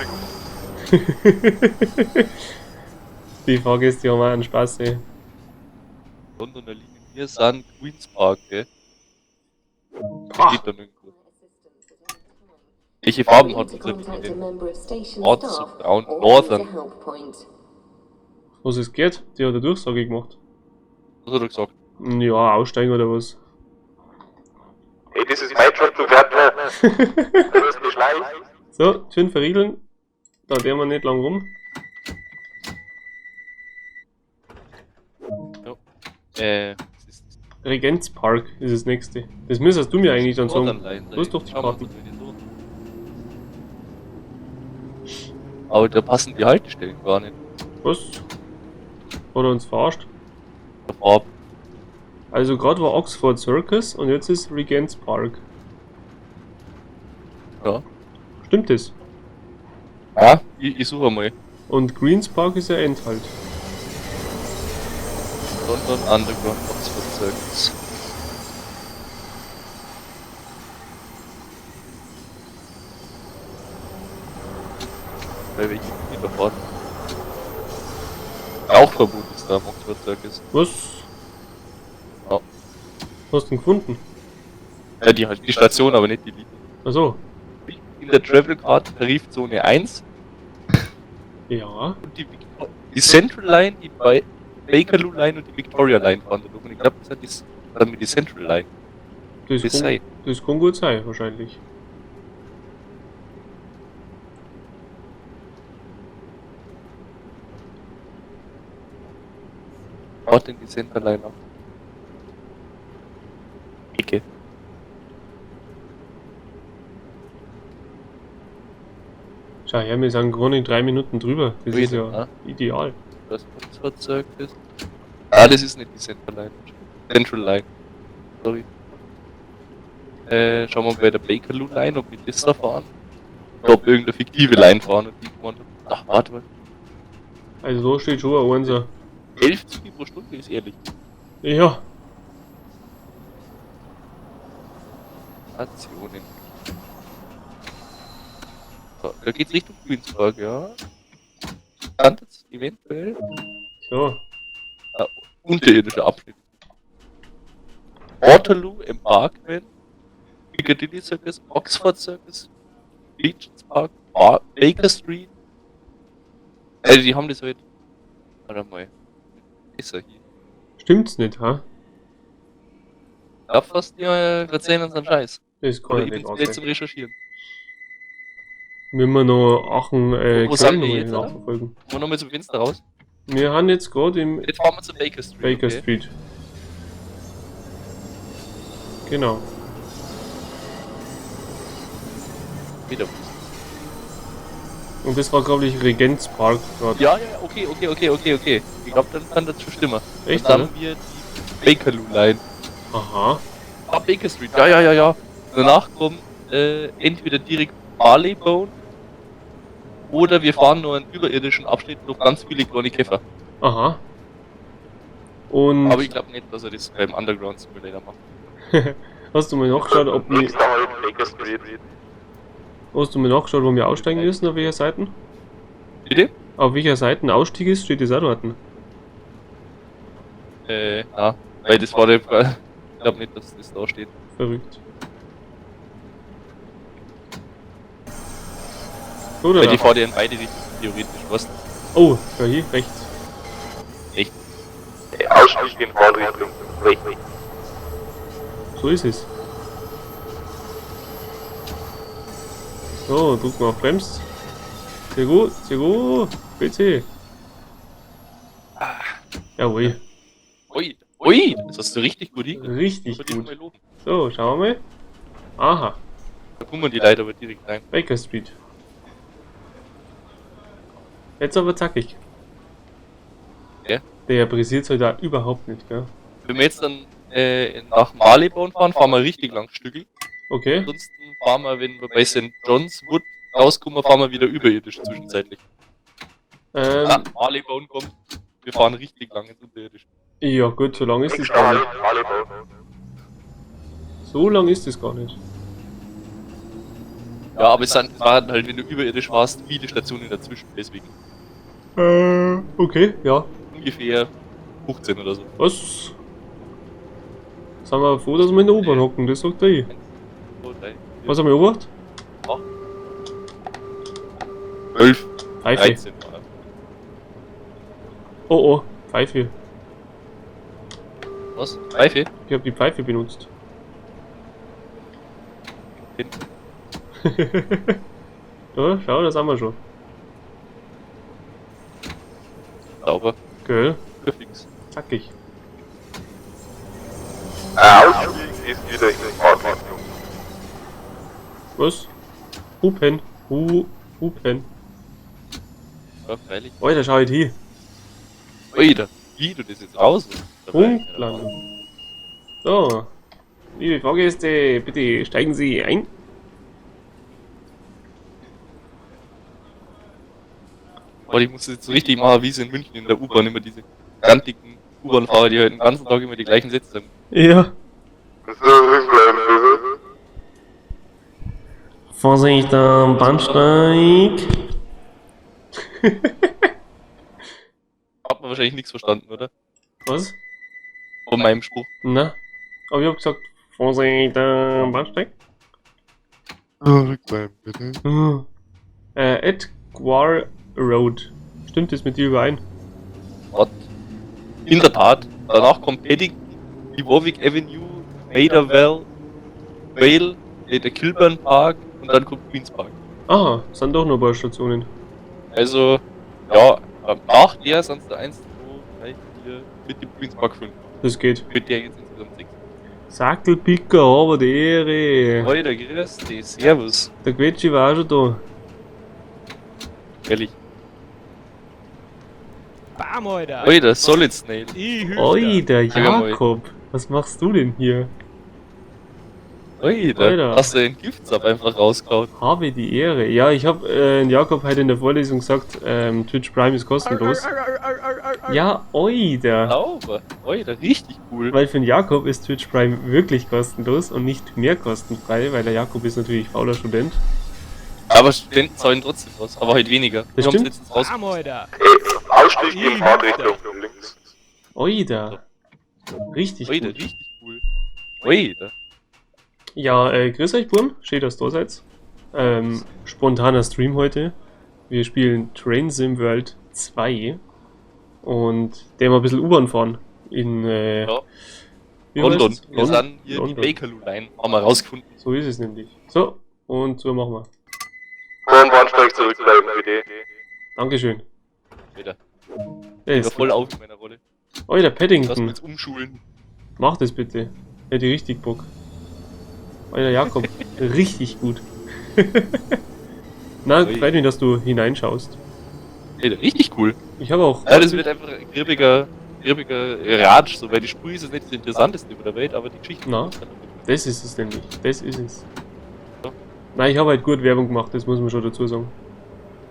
A: Die Frage ist, die haben auch einen Spaß, ey.
B: Londoner Linie. Wir sind Queen's Park, gell?
A: Ah.
B: Steht da nirgendwo. Welche Farben hat unsere Linie denn? Schwarz, braun, Northern.
A: Was ist geht? Die hat eine Durchsage gemacht.
B: Was hat er gesagt?
A: Ja, aussteigen oder was?
C: Hey, this is my job to Gärtner. Du wirst nicht leicht.
A: So, Türen verriegeln. Da der wir nicht lang rum.
B: Das ist
A: Regenzpark ist das nächste. Das müsstest du mir eigentlich dann sagen.
B: Northern Line.
A: Du hast doch die
B: Schauen wir uns
A: Karten.
B: das mal so. Aber da passen die Haltestellen gar nicht.
A: Was? Hat er uns verarscht?
B: Der Farbe.
A: Also gerade war Oxford Circus und jetzt ist Regents Park.
B: Ja.
A: Stimmt das?
B: Ja, ich suche mal.
A: Und Greens Park ist ja Endhalt.
B: London Underground Oxford Circus. Bei welchen Linie da fahren? Rauchverbot ist da am Oxford Circus.
A: Was?
B: Ja.
A: Hast du ihn gefunden?
B: Ja, die Station, aber nicht die Linie.
A: Achso.
B: In der Travel Card Tarifzone 1
A: Ja.
B: und die Central Line, die Bakerloo Line und die Victoria Line fahren da durch. Und ich glaube, das ist dann mit die Central Line.
A: Das,
B: Das
A: kann,
B: sei.
A: das kann gut sein, wahrscheinlich.
B: Baut denn die Central Line ab? Ecke.
A: Schau her, wir sind gerade in 3 Minuten drüber. Das
B: Ui,
A: ist ja
B: ja.
A: ideal.
B: Das Oxford Circus. Ah, das ist nicht die Central Line. Central Line. Sorry. Schauen wir mal bei der Bakerloo Line, ob wir das da fahren. Oder ob irgendeine fiktive Line fahren und die gewonnen hat. Ach, warte mal.
A: Also da steht schon ein Einser.
B: 11 Züge pro Stunde ist ehrlich.
A: Ja.
B: Stationen. So, da geht's Richtung Queen's Park, ja. Kann das eventuell
A: So.
B: unterirdischer Abschnitt. Waterloo, Embankment, Piccadilly Circus, Oxford Circus, Regent's Park, Baker Street. Also die haben das halt. Warte mal. Ist er hier.
A: Stimmt's nicht, ha?
B: Da fast die erzählen uns einen Scheiß.
A: Das kann
B: Oder
A: ja
B: ich
A: nicht
B: bin
A: wahr
B: jetzt
A: sein.
B: zum Recherchieren.
A: Wenn wir noch Aachen,
B: Wo sind
A: Köln
B: wir
A: noch
B: jetzt, oder?
A: nachverfolgen.
B: Wollen wir nochmal zum Fenster raus?
A: Wir haben jetzt gerade im
B: Jetzt fahren wir zur Baker Street.
A: Baker
B: okay.
A: Street. Genau.
B: Wieder.
A: Und das war, glaube ich, Regenzpark gerade.
B: Ja, ja, okay. Ich glaube, dann kann das schon stimmen.
A: Echt,
B: Dann
A: oder?
B: haben wir die Bakerloo Line.
A: Aha.
B: Ah, Baker Street, ja. Danach kommt entweder direkt Marylebone oder wir fahren nur einen überirdischen Abschnitt durch ganz viele kleine Käfer.
A: Aha. Und
B: Aber ich glaube nicht, dass er das beim Underground Simulator macht.
A: hast du mal nachgeschaut, ob wir,
C: Nächster Halt, Baker Street.
A: hast du mal nachgeschaut, wo wir aussteigen müssen, auf welcher Seite?
B: Bitte?
A: Auf welcher Seite ein Ausstieg ist, steht das auch dort.
B: Ja. Weil das war der. Ich glaube nicht, dass das da steht.
A: Verrückt. So, oder?
B: Weil die fahren ja in beide Richtungen theoretisch, weißt du?
A: Oh, schau hier, rechts.
B: Echt?
C: Ausstieg in Fahrtrichtung rechts.
A: So ist es. So, drücken wir auf Brems. Sehr gut, sehr gut. BC. Jawohl,
B: Ui, ui, das hast du richtig gut hingekriegt.
A: richtig
B: Muss ich
A: gut.
B: mal loben.
A: So, schauen wir mal. Aha,
B: Da kommen die Leute aber direkt rein.
A: Baker Street. Jetzt aber zackig.
B: Ja.
A: Der pressiert halt da überhaupt nicht, gell?
B: Wenn wir jetzt dann nach Marylebone fahren, fahren wir richtig lang Stückel.
A: Okay.
B: Ansonsten fahren wir, wenn wir bei St. John's Wood rauskommen, fahren wir wieder überirdisch zwischenzeitlich. Ah, Marylebone kommt. Wir fahren richtig lange ins Unterirdische.
A: Ja gut, so lange ist das gar nicht. So lang ist das gar nicht.
B: Ja, aber es waren halt, wenn du überirdisch warst, viele Stationen dazwischen, deswegen.
A: Okay, ja.
B: Ungefähr 15 oder so.
A: Was? Sind wir froh, dass wir in der U-Bahn hocken, das sagt er.
B: 1, 2, 3, 4,
A: Was haben wir beobachtet?
B: 12,
A: Pfeife.
B: 13 war.
A: Oh oh, Pfeife.
B: Was? Pfeife?
A: Ich hab die Pfeife benutzt.
B: Hin.
A: Da, schau, das haben wir schon.
B: Sauber.
A: Gell?
B: Fix.
A: Zackig.
C: Ausstieg ist wieder in Fahrtrichtung.
A: Was? Hupen. Hupen.
B: Ja, freilich.
A: Alter, schau halt hier.
B: Alter, wie du das jetzt raus?
A: Punktlandung. So. Liebe Fahrgäste, bitte steigen Sie ein.
B: Aber ich muss das jetzt so richtig machen, wie es in München in der U-Bahn immer diese gantigen U-Bahn-Fahrer, die halt den ganzen Tag immer die gleichen Sätze sagen.
A: Ja.
C: Zurückbleiben bitte.
A: Vorsicht am Bahnsteig.
B: Hat man wahrscheinlich nichts verstanden, oder?
A: Was?
B: Von meinem Spruch.
A: Na? Aber ich hab gesagt, Vorsicht am Bahnsteig.
C: Zurückbleiben bitte.
A: Edgware Road. Stimmt das mit dir überein?
B: What? In der Tat. Danach kommt Paddington, die Warwick Avenue, Maida Vale, der Kilburn Park und dann kommt Queen's Park.
A: Ah, sind doch noch ein paar Stationen.
B: Also, ja, nach der sind es da 1, 2, 3, 4, mit dem Queen's Park 5.
A: Das geht.
B: Mit der jetzt insgesamt 6.
A: Sackelpicker, aber die Ehre.
B: Alter, grüß dich, servus.
A: Der Quetschi war auch schon da.
B: Ehrlich.
D: Bam, Alter.
B: Alter, Solid Snail.
D: Ich hilf
A: Alter,
B: Sag einmal.
A: Jakob, was machst du denn hier?
B: Alter,
A: Alter.
B: hast du den Giftsab einfach rausgehauen?
A: Habe die Ehre. Ja, ich hab Jakob heute in der Vorlesung gesagt, Twitch Prime ist kostenlos. Ja, Alter.
B: Sauber. Alter, richtig cool.
A: Weil für den Jakob ist Twitch Prime wirklich kostenlos und nicht mehr kostenfrei, weil der Jakob ist natürlich fauler Student.
B: Aber Studenten zahlen trotzdem was, aber halt weniger.
A: Das
B: Wir haben's
A: stimmt.
B: letztens raus.
D: Bam, Alter.
C: Ausstieg in Fahrtrichtung links.
A: Alter. Richtig
B: Alter,
A: gut.
B: richtig cool. Alter.
A: Ja, grüß euch, Burm. Schön, dass ihr da seid. Spontaner Stream heute. Wir spielen Train Sim World 2. Und der mal ein bisschen U-Bahn fahren. In
B: Ja.
A: wie
B: London.
A: heißt's?
B: Wir sind hier
A: London.
B: die Bakerloo Line, haben wir rausgefunden.
A: So ist es nämlich. So, und so machen wir.
C: Vor dem Bahnsteig zurückbleiben bitte.
A: Dankeschön.
B: Alter,
A: Der
B: ich war
A: ist
B: voll auf in meiner Rolle.
A: Alter,
B: Lass mich
A: Paddington.
B: jetzt umschulen.
A: Mach das bitte. Hätte ich richtig Bock. Alter Jakob, richtig gut. Na,
B: Ui.
A: freut mich, dass du hineinschaust.
B: Alter, richtig cool.
A: Ich habe auch.
B: Ja, das wird einfach ein gribbiger Ratsch, so, weil die Spur ist jetzt nicht das Interessanteste der Welt, aber die Geschichte.
A: Na. Das ist es nämlich. Das ist es.
B: Ja.
A: Nein, ich habe halt gut Werbung gemacht, das muss man schon dazu sagen.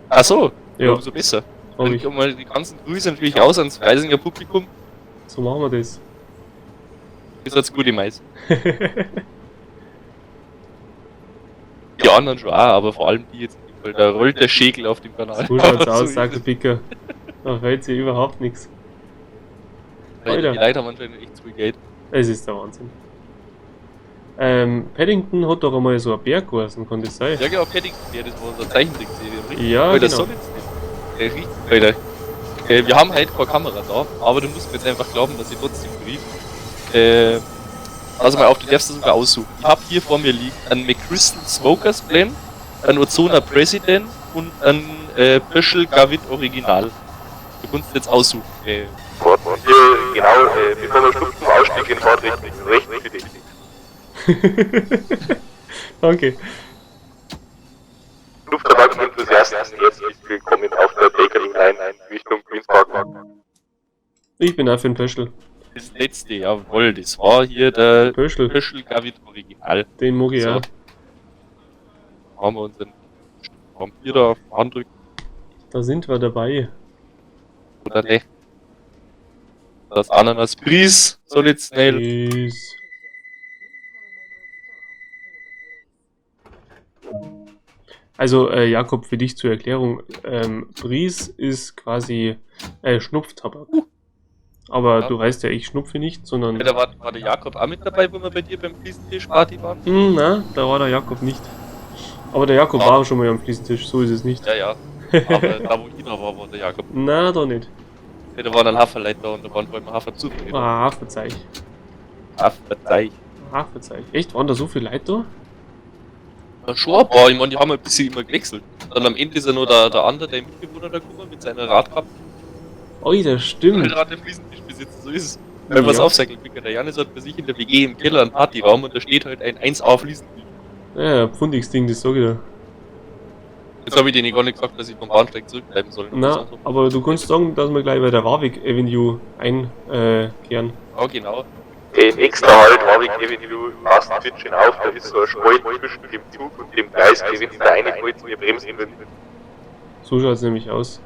B: Ach so, ja,
A: Ja,
B: umso besser.
A: hab
B: Dann
A: ich.
B: kommen mal die ganzen Grüße natürlich aus ans Freisinger Publikum.
A: So machen wir das.
B: Ihr seid gute Mais. Die anderen schon auch, aber vor allem die jetzt, weil da rollt der Schäkel auf dem Kanal.
A: So schaut's
B: So
A: aus,
B: ist
A: sagt der
B: es.
A: Picker. Da fällt sich überhaupt nichts.
B: Alter,
A: Alter.
B: die Leute haben anscheinend echt zu viel Geld.
A: Es ist der Wahnsinn. Paddington hat doch einmal so ein Bär geheißen, kann das sein?
B: Ja genau, Paddington, ja, das war unsere Zeichentrickserie. Richtig.
A: Ja,
B: Alter,
A: genau.
B: Solid Snake. Richtig, Alter. Wir haben halt keine Kamera da, aber du musst mir jetzt einfach glauben, dass ich trotzdem brief. Also mal auf, du darfst das sogar aussuchen. Ich hab hier vor mir liegen einen McChrystal Smokers Blend, einen Ozona President und einen Pöschel Gavit Original. Du kannst jetzt aussuchen.
C: Hier, genau, bevor wir schlupfen, Ausstieg in Fahrtrichtung rechts bitte.
A: Danke.
C: Lufttabak-Enthusiasten herzlich willkommen auf der Bakerloo Line Richtung Queen's Park.
A: Ich bin auch für den Pöschel.
B: Das letzte, jawohl, das war hier der
A: Pöschel,
B: Pöschel Gavit Original.
A: den mag ich
B: So.
A: auch.
B: Haben wir unseren Vampir da auf die Hand drücken.
A: Da sind wir dabei.
B: Oder Lech. Das Ananas Bries, Solid Snail.
A: Peace. Also, Jakob, für dich zur Erklärung: Bries ist quasi Schnupftabak. Aber
B: Ja.
A: du weißt ja, ich schnupfe nicht, sondern.
B: Ja, da war der Jakob auch mit dabei, wo wir bei dir beim Fliesentisch-Party waren.
A: Na, da war der Jakob nicht. Aber der Jakob
B: Ah.
A: war auch schon mal am Fliesentisch, so ist es nicht.
B: Ja, ja. Aber da, wo ich noch war, war der Jakob.
A: Na, da nicht.
B: Ja, da waren ein Haferleit da und da waren vor allem Haferzucker.
A: Ah, Haferzeich.
B: Haferzeich.
A: Haferzeich. Echt, waren da so viele Leute da?
B: Ja, schon ein paar. Ich meine, die haben ein bisschen immer gewechselt. Dann am Ende ist ja nur der andere, der Mitbewohner da gekommen mit seiner Radkappe.
A: Alter, stimmt.
B: Rad der Fliesentisch besitzen, so ist es. Wenn man es
A: Ja.
B: aufsagelt, der Janis hat bei sich in der WG im Keller einen Partyraum und da steht halt ein 1A Fliesentisch.
A: Ja, pfundiges Ding, das sag ich dir.
B: Jetzt habe ich denen gar nicht gesagt, dass ich vom Bahnsteig zurückbleiben soll.
A: Na, aber du kannst sagen, dass wir gleich bei der Warwick Avenue einkehren.
B: Ja, genau.
C: Der nächste Halt, Warwick Avenue, passt bitte schön auf, da ist so ein Spalt zwischen dem Zug und dem Gleis, wenn da reinfällt, wir bremsen würden.
A: So schaut's nämlich aus.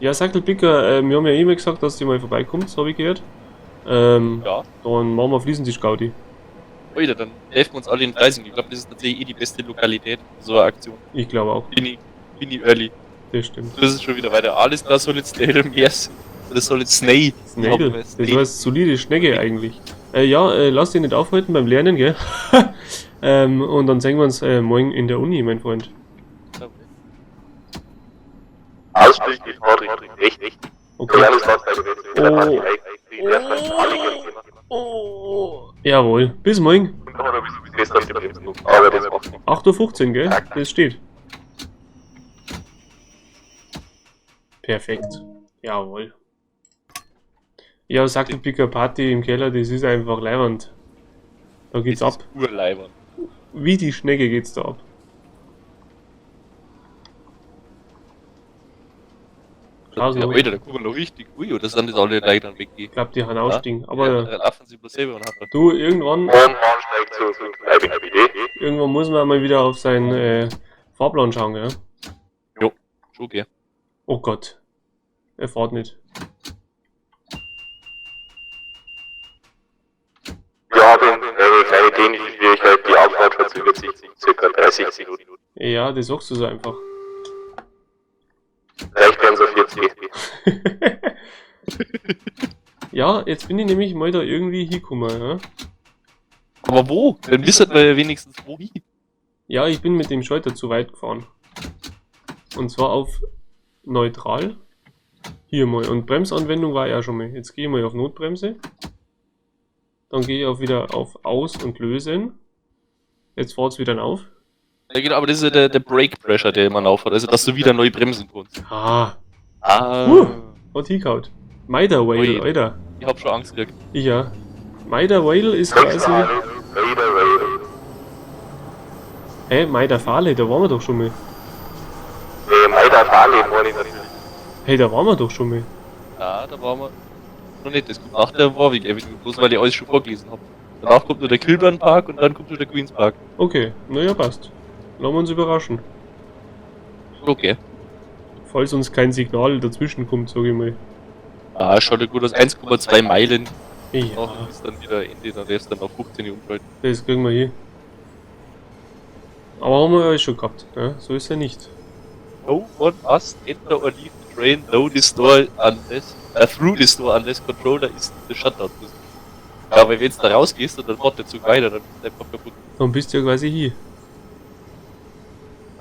A: Ja, Sackelpicker, wir haben ja immer gesagt, dass die mal vorbeikommt, habe ich gehört.
B: Ja.
A: Dann machen wir Fliesentisch-Gaudi.
B: Alter, dann helfen wir uns alle in Freising. Ich glaube, das ist tatsächlich eh die beste Lokalität für so eine Aktion.
A: Ich glaube auch,
B: Bin ich early.
A: das stimmt.
B: Das ist schon wieder weiter. Alles da soll jetzt der Mers. Oder soll jetzt Snay.
A: Snagel, das war solide Schnecke eigentlich. Ja, lass dich nicht aufhalten beim Lernen, gell? Und dann sehen wir uns morgen in der Uni, mein Freund.
C: Ausstieg in Fahrtrichtung rechts.
A: Okay.
C: Janis lasst
A: Oh.
C: Oh.
A: Oh. Jawohl, bis morgen.
C: Und dann ein bisschen fest auf die Bremsen. Aber das macht nichts.
A: 8:15 Uhr, gell? Das steht. Perfekt. Jawohl. Ja, Sackelpicker Party im Keller, das ist einfach leiwand. Da geht's ab.
B: Urleibern.
A: Wie die Schnecke geht's da ab. Also,
B: Ja, Alter, da gucken wir noch richtig. Ui, oder sind das alle Leute dann weggehen?
A: ich glaube, die haben ausstiegen. Aber
B: ja, dann laufen sie bloß selber und haben.
A: du, irgendwann,
C: Und Bahnsteig zu Kneipe
A: irgendwann muss man mal wieder auf seinen Fahrplan schauen, gell?
B: Schon, gell?
A: Oh Gott. Er fährt nicht.
C: Wir haben eine kleine technische Schwierigkeit, die Abfahrt verzögert sich um ca. 30 Minuten.
A: Ja, das sagst du so einfach.
C: Vielleicht werden es auf 40.
A: Ja, jetzt bin ich nämlich mal da irgendwie hingekommen, ja?
B: Aber wo? Dann wissen wir ja wenigstens wo hin.
A: Ja, ich bin mit dem Schalter zu weit gefahren. Und zwar auf neutral. Hier mal. Und Bremsanwendung war ja schon mal. Jetzt gehe ich mal auf Notbremse. Dann gehe ich auch wieder auf Aus und Lösen. Jetzt fahrt's wieder auf.
B: Ja, genau, aber das ist ja der Brake Pressure, der immer aufhat. Also, dass du wieder neu bremsen kannst.
A: Ah,
B: Ah.
A: Hat hingehauen. Maida Whale,
B: Ui.
A: Alter.
B: Ich hab schon Angst gekriegt.
A: Ich ja. Maida Whale ist quasi.
C: Nächster Halt, Raider Rail.
A: Hä, Maida Fale, da waren wir doch schon mal.
C: Nee, Maida Fale meine ich natürlich.
A: Hey, da waren wir doch schon mal.
B: Ja, da waren wir noch nicht. Das kommt nach der Warwick Avenue, bloß weil ich alles schon vorgelesen hab. Danach kommt nur der Kilburn Park und dann kommt nur der Queens Park.
A: Okay, naja, passt. Lassen wir uns überraschen.
B: Okay.
A: Falls uns kein Signal dazwischen kommt, sag ich mal.
B: Ah, schaut ja gut aus. 1,2 Meilen.
A: Ja,
B: Noch ist dann wieder Ende, dann darfst du dann auf 15 Uhr umschalten.
A: das kriegen wir hier. Aber haben wir ja schon gehabt, ne? So ist ja nicht.
B: No one must enter or leave the train, though this door unless, through this door unless controller is in the shutdown position. Ja, weil wenn du da rausgehst und dann fährt der Zug weiter, dann bist du einfach kaputt.
A: Dann bist du ja quasi hier.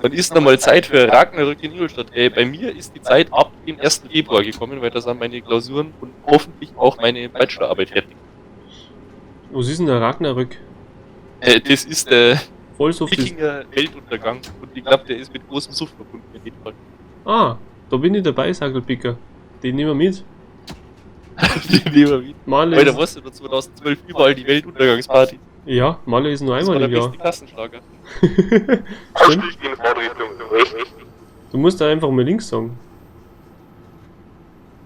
B: Dann ist nochmal Zeit für Ragnarök in Ingolstadt. Bei mir ist die Zeit ab dem 1. Februar gekommen, weil da sind meine Klausuren und hoffentlich auch meine Bachelorarbeit fertig.
A: Was ist denn der Ragnarök?
B: Das ist der
A: Vollsuff ist.
B: Wikinger Weltuntergang und ich glaube, der ist mit großem Suff verbunden in jedem Fall.
A: Ah, da bin ich dabei, Sackelpicker. Den nehmen wir mit.
B: Den nehmen wir mit.
A: Male
B: Alter,
A: ist,
B: weißt du, 2012 überall die Weltuntergangsparty.
A: ja, Male ist nur
B: Das war
A: einmal
B: der
A: im Jahr.
B: beste Kassenschlager.
A: Stimmt.
C: Ausstieg in Fahrtrichtung rechts.
A: Du musst da einfach mal links sagen.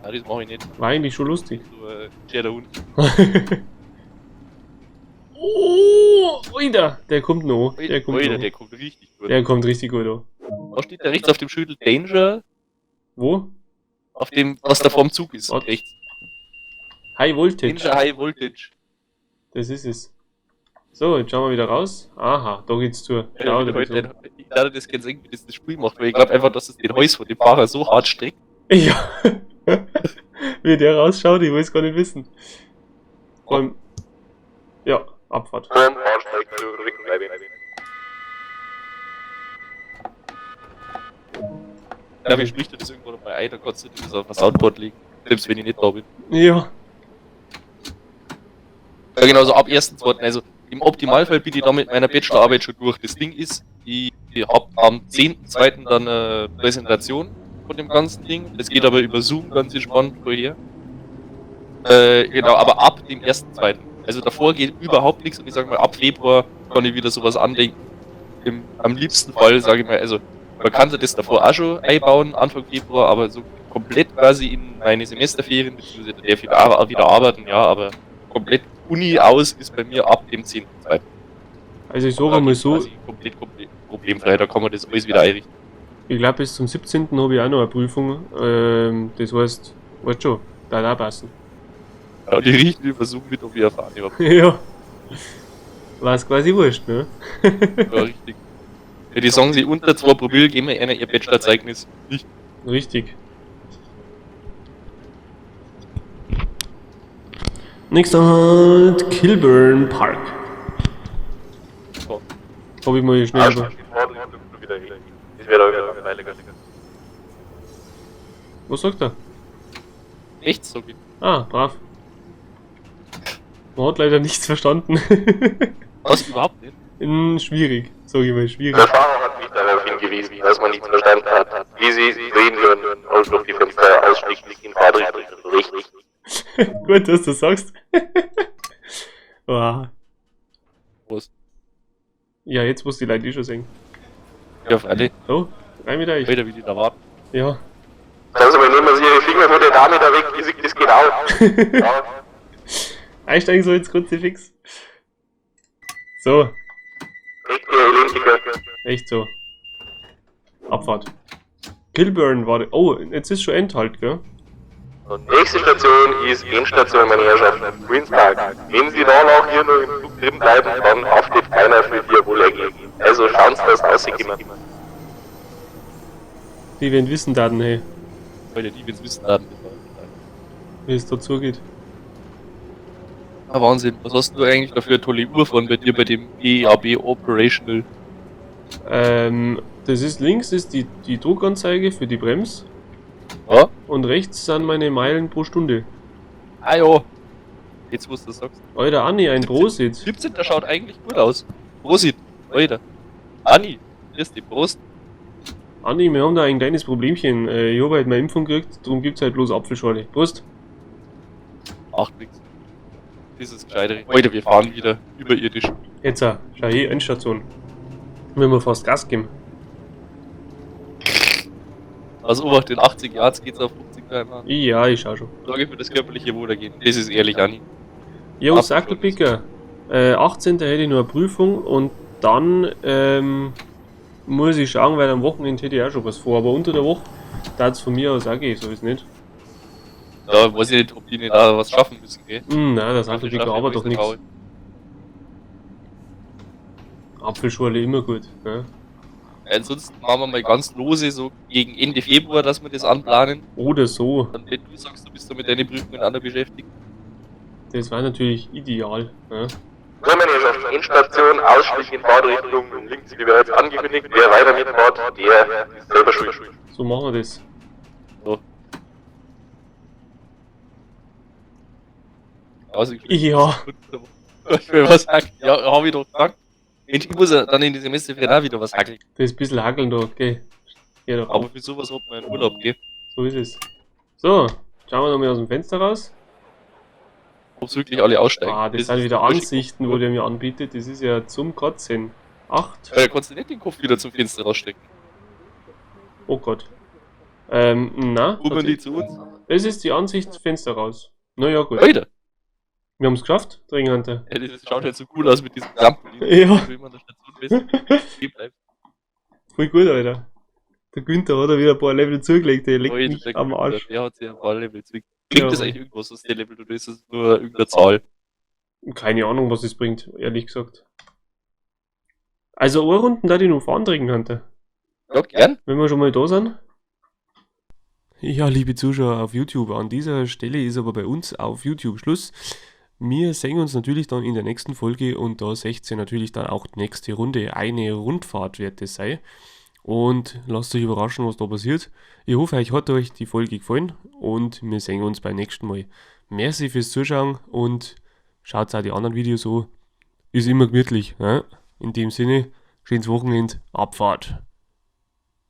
B: Ja, das mache ich nicht.
A: War eigentlich schon lustig.
B: So, der da unten.
A: Oh, Alter, der kommt noch. Der kommt
B: Alter,
A: noch.
B: der kommt richtig gut.
A: Der kommt richtig gut an.
B: Da steht da rechts auf dem Schild Danger.
A: Wo?
B: Auf dem, was da vorm Zug ist.
A: Was?
B: Rechts.
A: High Voltage.
B: Danger High Voltage.
A: Das ist es. So, jetzt schauen wir wieder raus. Aha, da geht's zu.
B: Ja,
A: Schau,
B: ich
A: da geht's
B: heute, ich glaube, das kann sehen, wie das das Spiel macht, weil ich glaube einfach, dass es den Hals von dem Fahrer so hart streckt.
A: Ja. Wie der rausschaut, ich will es gar nicht wissen. Vor allem, ja, Abfahrt.
C: Vom Bahnsteig zurückbleiben.
B: Ich glaube, ich spricht dir das irgendwann mal ein, dann kannst du das auf ein Soundboard legen. Selbst wenn ich nicht da bin.
A: Ja.
B: Ja, genau, so ab 1.2. Also im Optimalfall bin ich da mit meiner Bachelorarbeit schon durch. Das Ding ist, ich hab am 10.2. dann eine Präsentation von dem ganzen Ding. Das geht aber über Zoom ganz entspannt vorher. Genau, aber ab dem 1.2. Also davor geht überhaupt nichts und ich sage mal, ab Februar kann ich wieder sowas andenken. Am liebsten Fall, sage ich mal, also man kann sich das davor auch schon einbauen, Anfang Februar, aber so komplett quasi in meine Semesterferien, beziehungsweise da darf ich auch wieder arbeiten, ja, aber komplett Uni aus ist bei mir ab dem 10.2.
A: Also ich sage mal so,
B: Quasi komplett, komplett problemfrei, da kann man das alles wieder einrichten.
A: ich glaube bis zum 17. habe ich auch noch eine Prüfung. Das heißt, weißt schon, da auch passen.
B: Ja, die riechen über Zoom mit, ob ich erfahren habe.
A: Ja. War's quasi wurscht, ne?
B: Ja, richtig. Ja, die sagen sie, unter 2 Promille geben wir einer ihr Bachelorzeugnis. Nicht.
A: Richtig. Nächster Halt, Kilburn Park.
B: So.
A: Hab ich mal schnell über.
C: Ausstieg in Fahrtrichtung schon wieder rechts. Das wäre da wieder langweilig.
A: Was sagt er?
B: Rechts, sag ich.
A: Ah, brav. Man hat leider nichts verstanden.
B: Was? Überhaupt nicht?
A: Schwierig, sag ich mal, schwierig.
C: Der Fahrer hat mich darauf hingewiesen, dass man nichts verstanden hat. Wie Sie sehen können, auch durch die Fenster Ausstieg in Fahrtrichtung rechts.
A: Gut, dass du sagst. Wow.
B: Was?
A: Ja, jetzt muss die Leute eh schon sehen.
B: Ja, freilich.
A: So, rein mit euch.
B: Alter, wie die da warten.
A: Ja.
C: Sagen Sie mal, nehmen Sie Ihre Finger von der Dame da weg, ich sehe das genau. Ja.
A: Einsteigen soll jetzt Kruzifix. So,
C: Echt, ihr Elendiger.
A: echt so. Abfahrt. Kilburn war. Oh, jetzt ist schon Endhalt, gell?
C: Und nächste Station ist Endstation, meine Herrschaften, Queen's Park. Wenn Sie danach hier noch im Zug drin bleiben, dann haftet keiner für Ihr Wohlergehen. Also schauen Sie, dass Sie rauskommen.
A: Die werden wissen, Daten, hey,
B: Alter, die, wenn's wissen, dann.
A: wie es dazu geht.
B: Ah, Wahnsinn. Was hast du eigentlich dafür eine tolle Uhr von bei dir bei dem EAB Operational?
A: Das ist links ist die Druckanzeige für die Brems
B: Ja?
A: und rechts sind meine Meilen pro Stunde.
B: Ah ja. Jetzt, wo du das sagst.
A: Alter, Anni, ein Prosit.
B: 17. schaut eigentlich gut aus. Prosit. Alter. Anni. Grüß dich. Prost.
A: Anni, wir haben da ein kleines Problemchen. Ich habe halt meine Impfung gekriegt, darum gibt's halt bloß Apfelschorle. Prost.
B: Ach, nix. Das ist gescheiter. Alter, wir fahren wieder überirdisch.
A: Jetzt, schau hier, Endstation. Wenn wir fast Gas geben.
B: Also Obacht, in 80 Jahren geht's auf 50 km/h.
A: Ja, ich schau schon.
B: Sorge für das körperliche Wohlergehen. Das ist ehrlich, Anni.
A: Jo,
B: Apfelschorle.
A: Sackelpicker. 18. hätte ich nur eine Prüfung und dann muss ich schauen, weil am Wochenende hätte ich auch schon was vor. Aber unter der Woche darf es von mir aus auch gehen, so ist nicht.
B: Da weiß ich nicht, ob die nicht da was schaffen müssen, gell?
A: Nein, der Sackelpicker arbeitet doch nichts. Apfelschorle immer gut. Ne?
B: Ansonsten machen wir mal ganz lose, so gegen Ende Februar, dass wir das anplanen.
A: Oder so.
B: Dann, wenn du sagst, du bist da mit deinen Prüfungen auch noch beschäftigt.
A: Das war natürlich ideal. Ne?
C: So, meine Herrschaften, Endstation, Ausstieg in Fahrtrichtung links, wie bereits angekündigt. Wer weiter mitfährt, der ist selber schuld.
A: So machen wir das.
B: So. Also,
A: Ja.
B: Ich will was hackeln. Ja, hab ich doch gesagt. Mensch, ich muss ja dann in die Semesterferien auch wieder was hackeln.
A: Das ist ein bisschen hackeln da, okay. Ja, doch.
B: Aber für sowas hat man einen Urlaub, gell?
A: So ist es. So, schauen wir nochmal aus dem Fenster raus.
B: Ob's wirklich alle aussteigen.
A: Ah, das sind
B: ist
A: wieder
B: der falsche
A: Ansichten, wo der mir anbietet. Das ist ja zum Kotzen. 8.
B: Kopf. Ja, da kannst du nicht den Kopf wieder zum Fenster rausstecken.
A: Oh Gott. Na.
B: Gucken die zu uns?
A: Das ist die Ansicht Fenster raus. Naja, gut.
B: Alter,
A: Wir haben's geschafft, Dringhunter.
B: ja, das schaut halt so cool aus mit diesem Trampolin.
A: Ja.
B: Wie man an der Station bleibt.
A: Voll gut, Alter. Der Günther hat er wieder ein paar Level zugelegt, der legt
B: Alter,
A: mich
B: der
A: am
B: Günther,
A: Arsch.
B: Der hat sich ein paar Level zugelegt. Bringt
A: Ja.
B: das eigentlich irgendwas aus der Level oder ist das nur irgendeine Zahl?
A: Keine Ahnung, was es bringt, ehrlich gesagt. Also, eine Runden da die noch fahren trinken könnte.
B: Ja, gern.
A: Wenn wir schon mal da sind. Ja, liebe Zuschauer auf YouTube, an dieser Stelle ist aber bei uns auf YouTube Schluss. Wir sehen uns natürlich dann in der nächsten Folge und da seht ihr natürlich dann auch die nächste Runde. Eine Rundfahrt wird es sein. Und lasst euch überraschen, was da passiert. Ich hoffe, euch hat euch die Folge gefallen und wir sehen uns beim nächsten Mal. Merci fürs Zuschauen und schaut auch die anderen Videos an. Ist immer gemütlich. Ne? In dem Sinne, schönes Wochenende, Abfahrt.